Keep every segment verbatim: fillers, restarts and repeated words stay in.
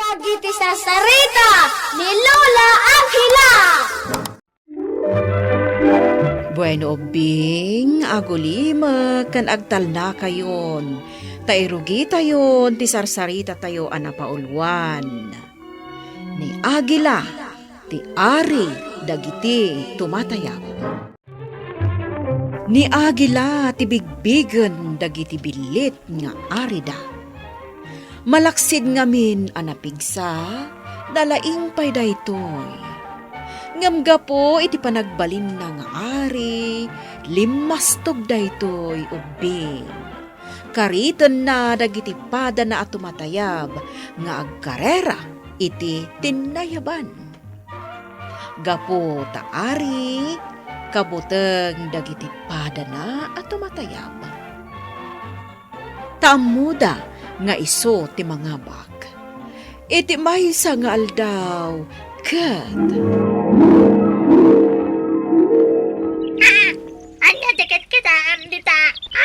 Dagiti sarsarita ni Lola Angela. Bueno, ubbing, agulimek ken agtalnakayon, ta irugitayon ti sarsarita tayo a napauluan. Ni Agila, ti ari dagiti tumatayab. Ni Agila ti bigbigen dagiti billit nga arida. Malaksid ngamin a napigsa, nalaing pay daytoy. Ngem gapu iti panagbalinna nga ari, limmastog daytoy ubbing. Karitenna dagiti padana a tumatayab nga agkarera iti tinnayaban. Gapu ta ari, kabuteng dagiti padana a tumatayab. Ta ammoda nga isu ti mangabak. Iti maysa nga aldaw, ket Ah! Ania ti kitkitaem dita,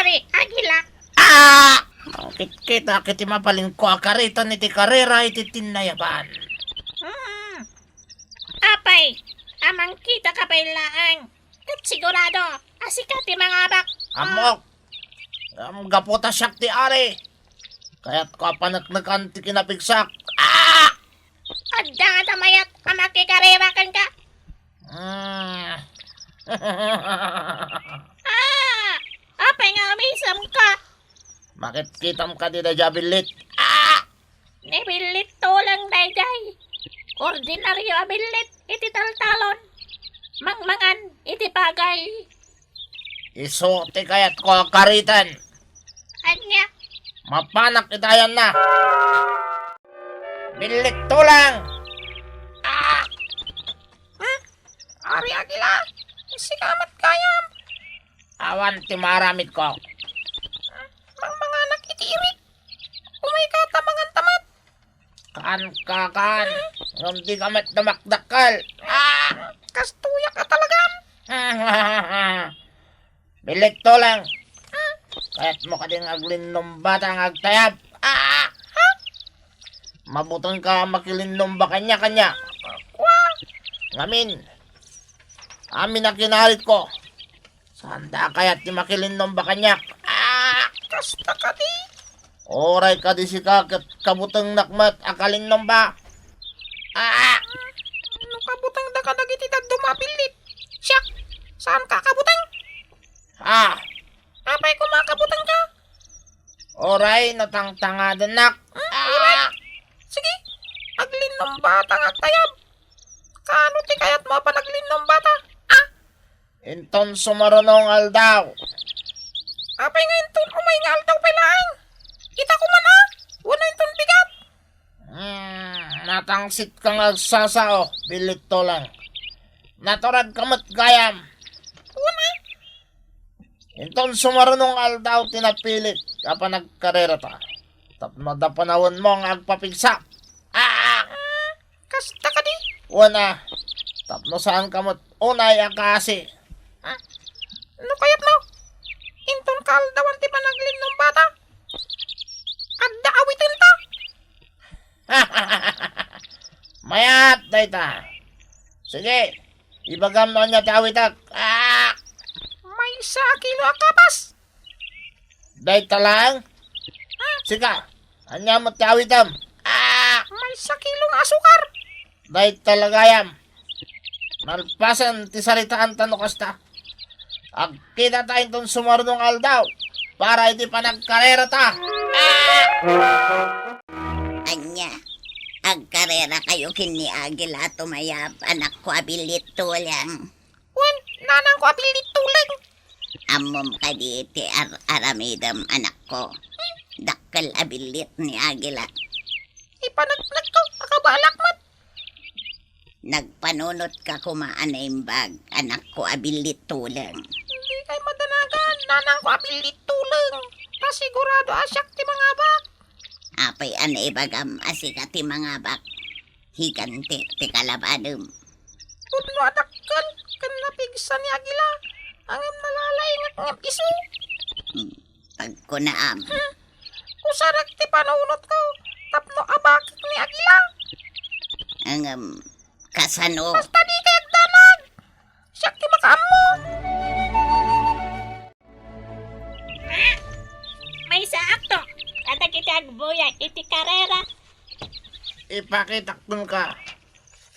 Ari Agila? Ah! Kitkitak iti mabalinko a karitan iti karera iti tinnayaban. Hmm. Apay, a mangkitaka pay laeng, ket sigurado a sika ti mangabak. Ammok. Ngem gapu ta siak ti ari, kayatko a paneknekan ti kinapigsak. Ah! Adda ngata mayat a makikarera kenka? Ah! Ah! Apay nga umisemka? Makitkitam kadi daydiay a billit? Ah! Ni billit tuleng daydiay. Ordinario a billit iti taltalon. Mangmangan iti pagay. Isu ti kayatko a kariten. Ania? Mapanak iti ayanna. Billit tuleng! Ah! Hmm? Ari Agila, sika met gayam. Awan ti maaramidko. Hmm? Mangmanganak iti irik. Umayka ta manganta met. Kaanka, kaan. Ngem dika met dumakdakkel. Ah! Kastoyak a talagan. Billit tuleng. Kayatmo kadi nga aglinnumbata nga agtayab? Ah! Mabutengka a makilinnumba kaniak, ania? Kua? Ngamin, amin a kinaritko. Saanda kayat ti makilinnumba kaniak? Ah! Kasta kadi? Uray kadi sika ket kabutengnak met a kalinnumba? Ah! No kabutengda kadagiti dadduma a billit, siak, saanka a kabuteng? Ah! Apay koma a kabutengka? Uray no tangtangadennak. Hmm, uray. Ah! Sige, aglinnumbatang agtayab. Kaano ti kayatmo a panaglinnumbata? Ah! Inton sumaruno nga aldaw. Apay nga inton umay nga aldaw pay laeng? Ita koma, a? Wenno inton bigat? Hmm, natangsitka nga agsasao, billit tuleng. Naturadka met gayam. Wen, a? Inton sumaruno nga aldaw ti napilik a panagkarerata. Tapno adda panawenmo nga agpapigsa. Ah! Kasta kadi? Wen, a, tapno saanka met unay a kaasi. Hmm? No kayatmo, inton kaaldawan ti panaglinnumbata, adda awitenta. Mayat dayta. Sige, ibagam no ania ti awitek. Ah! Maysa a kilo a kapas. Dayta laeng? Ah! Sika, ania met ti awitem? Ah! Maysa kilo nga asukar. Dayta la gayam. Nalpasen ti saritaanta no kasta. Agkitata inton sumaruno nga aldaw para iti panagkarerata. Ah! Ania, agkarerakayo ken ni Agila a tumayab, anakko a billit tuleng? Wen, nanangko a billit tuleng. Ammom kadi ti ar-aramidem, anakko? Dakkel a billit ni Agila. Ipaneknekko a kabalak met. Nagpanunotka koma a naimbag, anakko a billit tuleng. Dikay madanagan, nanangko a billit tuleng. Ta sigurado a siak ti mangabak. Apay a naibagam a sika ti mangabak? Higanti ti kalabanem. Pudno a dakkel ken napigsa ni Agila, ngem nalalaingek ngem isu. Hmm, pagkunaam. Hmm, usarek ti panunotko tapno abakek ni Agila. Ngem, kasano? Basta dikay agdanag! Siak ti makaammo! Ah! Maysaakto kadagiti agbuya iti karera. Ipakitak kenka.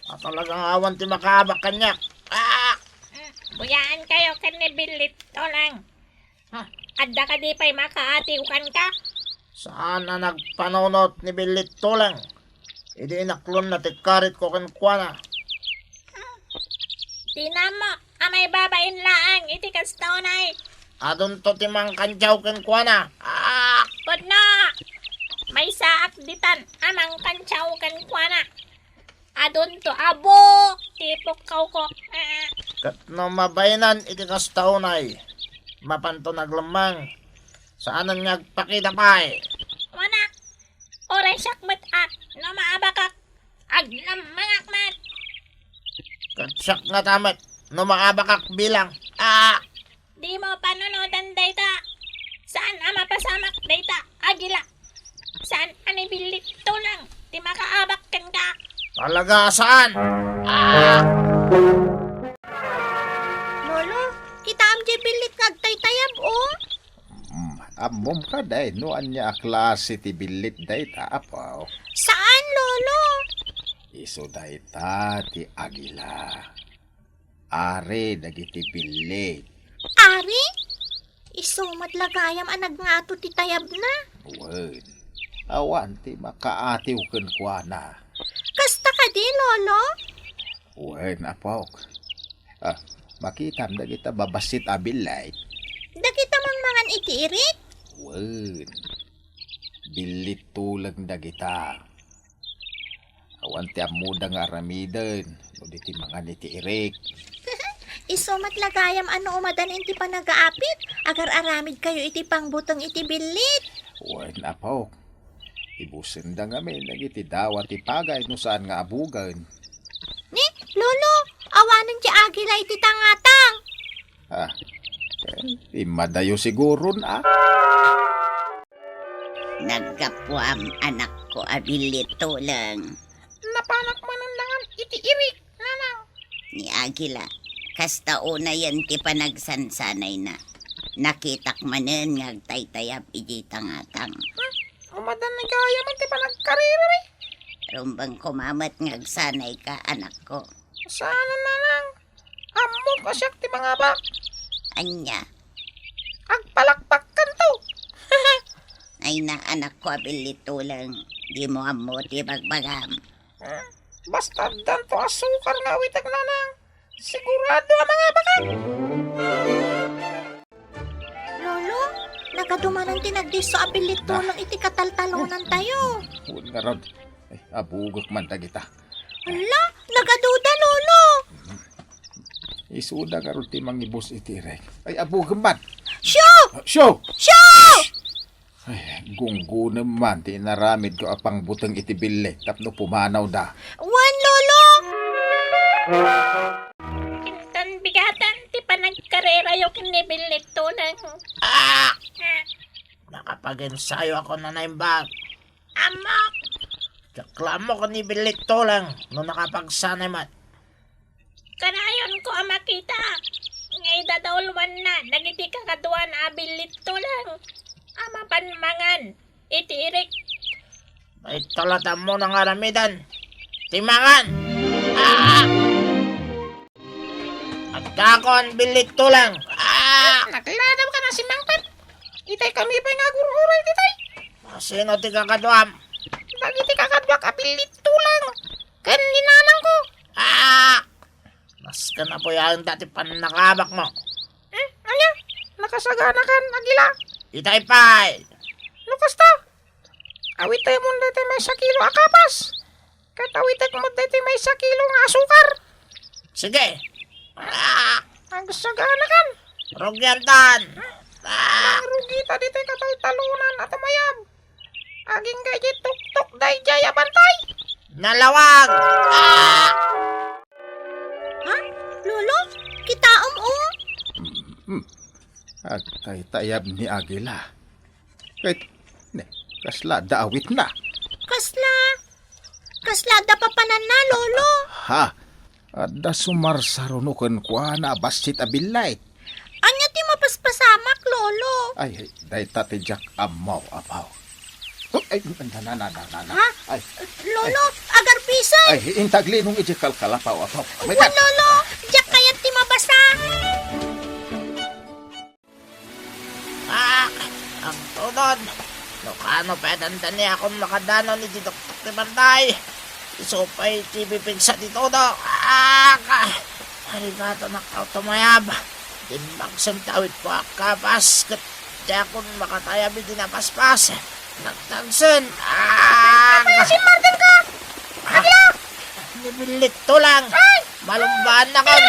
A, talagang awan ti makaabak kaniak. Ah! Mm, buyaankayo ken ni Billit Tuleng. Hmm. Adda kadi pay makaatiw kenka? Saan a nagpanunot ni Billit Tuleng. Idi inaklonna ti karitko kenkuana. Hmm. Dinammo a maibabain laeng iti kasta unay. Adunto ti mangkantiaw kenkuana. Ah! Pudno! Maysaak ditan a mangkantiaw kenkuana. Adunto a buok ti pukkawko. Ah. Ket no mabainan iti kasta unay, mapanto naglemmeng. Saanen nga agpakita pay. Wana, uray siak met a, no maabakak, aglemmengak met. Ket siak ngata met, no maabakak bilang. Ah! Dimo panunotan dayta. Saan a mapasamak dayta, Agila. Saan a ni Billit Tuleng ti makaabak kenka. Talaga saan? Ah! Lolo, kitaem diay billit nga agtaytayab, o. Mm, ammom kadi no ania a klase ti billit dayta, apo? Saan, Lolo? Isu dayta ti Agila. Ari dagiti billit. Ari? Isu met la gayam a nagngato ti tayabna. Wen, awan ti makaatiw kenkuana. Kasta kadi, Lolo? Wen, apok. Ah, makitam dagita babassit a billit. Dagita mangmangan iti irik? Wen, Billit Tuleng dagita. Awan ti ammoda nga aramiden no di ti mangan iti irik. Isu met la gayam a no umadan iti panagaapit, agar-aramidkayo iti pangbuteng iti billit. Wen, apok. Ibusenda ngamin dagiti dawa ti pagay no saan nga abugen. Ni, Lolo, awanen ti Agila iti tangatang. Ah, eh, immadayo siguron, ah. Naggapuam, anakko a Billit Tuleng. Napanak manen dangan iti irik, nanang. Ni Agila, kasta unayen ti panagsansanayna. Nakitak manen nga agtaytayab idiay tangatang. Hmm? Umadan ni gayam ti panagkarirami. Rumbeng koma met nga agsanayka, anakko. Saan, nanang? Ammok a siak ti mangabak. Ania? Agpalakpakkanto. Ay na, anakko a Billit Tuleng, dimo ammo ti bagbagam. Hmm, basta addanto a sukar nga awitek, nanang. Sigurado a mangabakak. Lolo, nagadu manen ti nagdisso a Billit Tuleng iti kataltalonantayo. Wen ngarud. Ay, abugek man dagita. Hala, nagaduda, Lolo. Isuda ngarud ti mangibus iti irik. Ay, abugem man. Siu! Ah, siu! Siu! Ay, gunggonem man ti inaramidko a pangbuteng iti billit tapno pumanawda. Wen, Lolo! Inton bigatan ti panagkarerayo ken ni Billit Tuleng. Ah! Nakapagensayo ako, Nanay Bag. Ammok! Diak la ammo ken ni Billit Tuleng no nakapagsanay met. Kanayonko a makita nga idadauluanna dagiti kakaduana a Billit Tuleng a mapan mangan iti irik. Dayta la ti ammona nga aramiden. Ti mangan! Ah! Agdakon, Billit Tuleng! Ah! Nagladawka a simangpet. Itay kami pay nga agur-uray ditoy. Asino ti kakaduam? Dagiti kakaduak a Billit Tuleng ken ni nanangko. Ah! Nasken a puyaen ti pannakabakmo. Hmm? Ania? Nakasaganakan, Agila. Itay pay. No kasta, awitemon daytoy maysa kilo a kapas. Ket awitek met daytoy maysa kilo nga asukar. Sige. Ah! Agsaganakan. Rugiantan. Ah! Mangrugita ditoy kataltalonan a tumayab. Agingga idiay tuktok daydiay a bantay. Nalawag. Ah! Ha? Lolo, kitaem, o. Mm-mm. Agtaytayab ni Agila. Ket, ne, kasla adda awitna. Kasla? Kasla adda papananna, Lolo? Ha? Adda sumarsaruno kenkuana a bassit a billit. Ania ti mapaspasamak, Lolo? Ay, dayta ti diak ammo, apo. Ay, na, na, na, na, na, na. Ha? Ay, Lolo, agarbisen! Ay, intaglinong iti kalkalapaw, apo. Wen, Lolo, diak kayat ti mabasa. Ah, agtudod. No kano pay dandaniakon makadanon iti tuktok ti bantay. Isu pay ti pipigsa ti tudo. Ah, arigatanak a tumayab. Dimbagsen ti awitko a kapas ket diakon makatayab iti napaspas. Nagtagsen. Ah! Papayasin, Martin ka! Agila! Ni billit tulang. Ay! Malumbaannakon.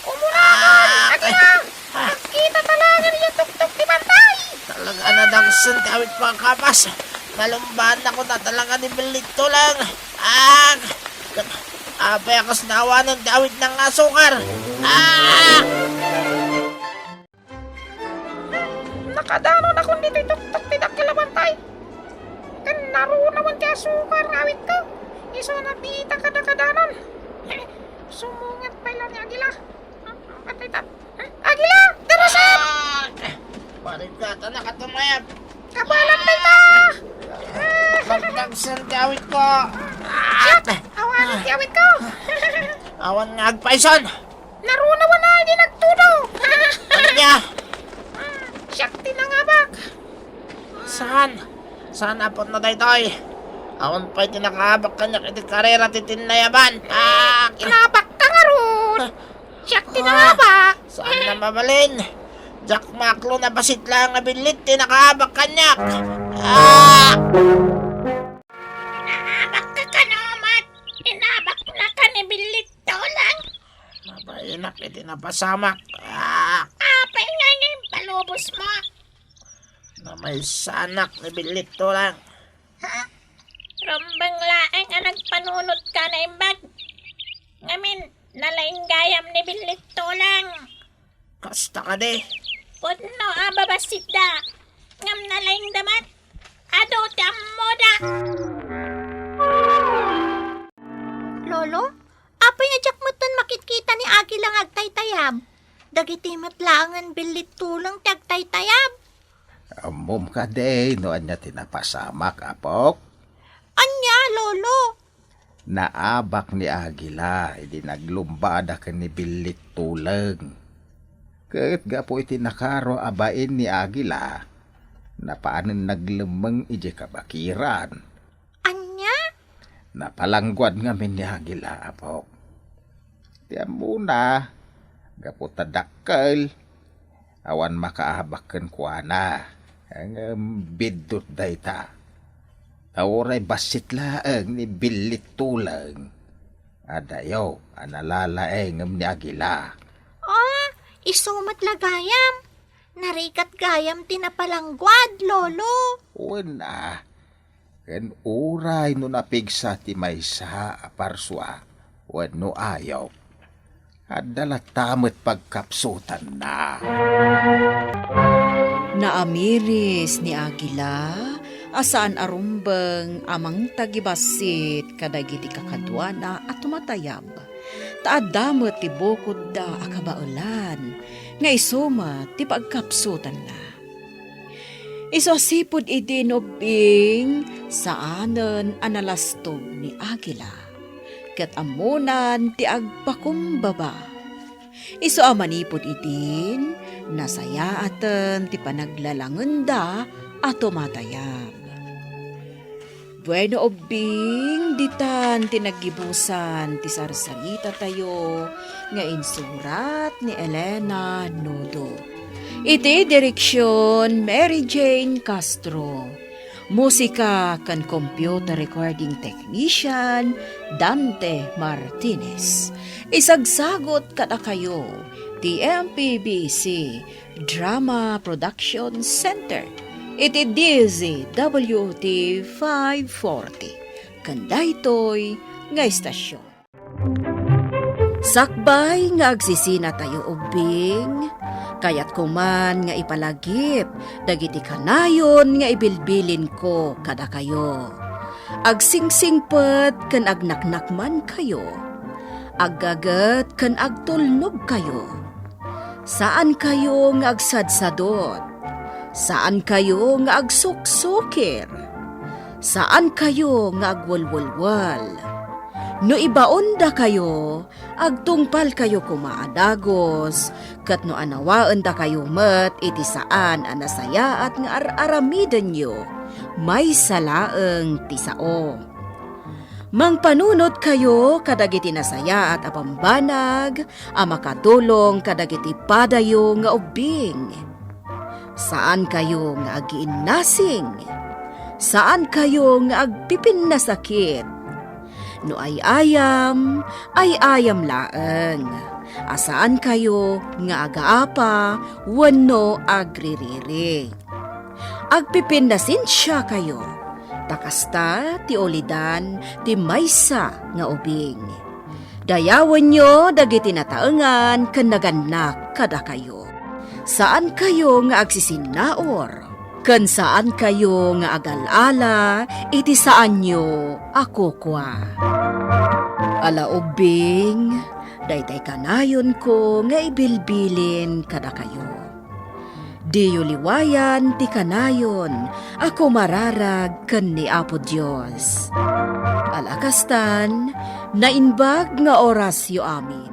Umurakon! Ah! Agila! Agkitata laeng iti tuktok ti bantay! Talaga a nadagsen ti awitko a kapas. Malumbaannakon a talaga ni billit tulang. Ah! Apay a kasla awanen ti awitna nga asukar? Ah! Nakadanonakon ditoy tuktok ti dakkel a bantay. Ken narunawen ti asukar nga awitko. Isu a nabitak a nakadanon. Sumunget pay la ni Agila. Patay ta. Agila! Darasam! Ah! Barigatanak a tumayab. Kabalan dayta! Nagtagsen ti awitko. Siak! Awanen ti awitko! Awan nga agpayson. Narunawen a idi nagtudo. Ania? Siak ti nangabak. Saan? Saan a putno daytoy? Awan pay ti nakaabak kaniak iti karera ti tinnayaban. Ah! Inabakka ngarud. Siak ti nangabak. Saan a mabalin? Diak maklon a bassit laeng a billit ti nakaabak kaniak. Ah! Inabakka kano met. Inabaknaka ni billit tulang. Mabainak iti napasamak. Ah! Apay ngay nga impalubosmo? Namaysanak ni billit tulang. Ha? Rumbeng laeng a nagpanunotka naimbag. Ngamin, nalaing gayam ni billit tulang. Kasta kadi? Pudno a babassitda. Ngem nalaingda met. Adu ti ammoda. Lolo, apay nga diak metten makitkita ni Agila nga agtaytayab? Dagiti met laengen billit tulang ti agtaytayab. Ammom kadi no ania ti napasamak, apok? Ania, Lolo? Naabak ni Agila idi naglumbada ken ni billit tulang. Ket gapu iti nakaro a bain ni Agila, napanen naglemmeng idiay kabakiran. Ania? Napalangguad ngamin ni Agila, apok. Ti ammona, gapu ta dakkel, awan makaabak kenkuana. Ngem biddut dayta. Ta uray bassit laeng ni billit tulang. Adayo a nalalaengem ni Agila. Ah, isu met la gayam. Narigat gayam ti napalangguad, Lolo. Wen a, ken uray no napigsa ti maysa a parsua wenno ayop, adda latta met pagkapsutanna. Naamiris ni Agila a saan a rumbeng a mangtagibassit kadagiti kakaduana a tumatayab, ta adda met ti bukodda a kabaelan nga isu met ti pagkapsutanna. Isu a sipud idi ni Ubbing, saanen a nalastog ni Agila. Ket ammonan ti agpakumbaba. Isu a manipud idin, nasayaaten ti panaglalangenda a tumatayab. Bueno, Ubbing, ditan ti naggibusan ti sarsaritatayo nga insurat ni Elena Nudo. Iti direksyon, Mary Jane Castro. Musika ken computer recording technician, Dante Martinez. Isagsagut kadakayo ti M P B C Drama Production Center iti D Z W T five forty. Ken daytoy nga istasyon. Sakbay nga agsisinatayo ubbing, kayatko man nga ipalagip dagiti kanayon nga ibilbilinko kadakayo. Agsingsingpet ken agnaknakmankayo. Aggaget ken agtulnogkayo. Saankayo nga agsadsadot. Saankayo nga agsuksukir. Saankayo nga agwelwelwel. No ibaondakayo, agtungpalkayo koma a dagus, ket no anawaendakayo met iti saan a nasayaat nga ar-aramidenyo, maysa laeng ti sao. Mangpanunotkayo kadagiti nasayaat a bambanag a makatulong kadagiti padayo nga ubbing. Saankayo nga agiinnasing. Saankayo nga agpipinnasakit. No ay-ayam, ay-ayam laeng. A saankayo nga agaapa wenno agririri. Agpipinnasensiakayo, ta kasta ti ulidan ti maysa nga ubing. Dayawenyo dagiti nataengan ken nagannak kadakayo. Saankayo nga agsisinnaur, ken saankayo nga agal-ala iti saanyo a kukua. Ala ubbing, daytay kanayonko nga ibilbilin kadakayo. Diyo liwayan ti kanayon a kumararag ken ni Apo Dios. Ala kastan, naimbag nga orasyo amin.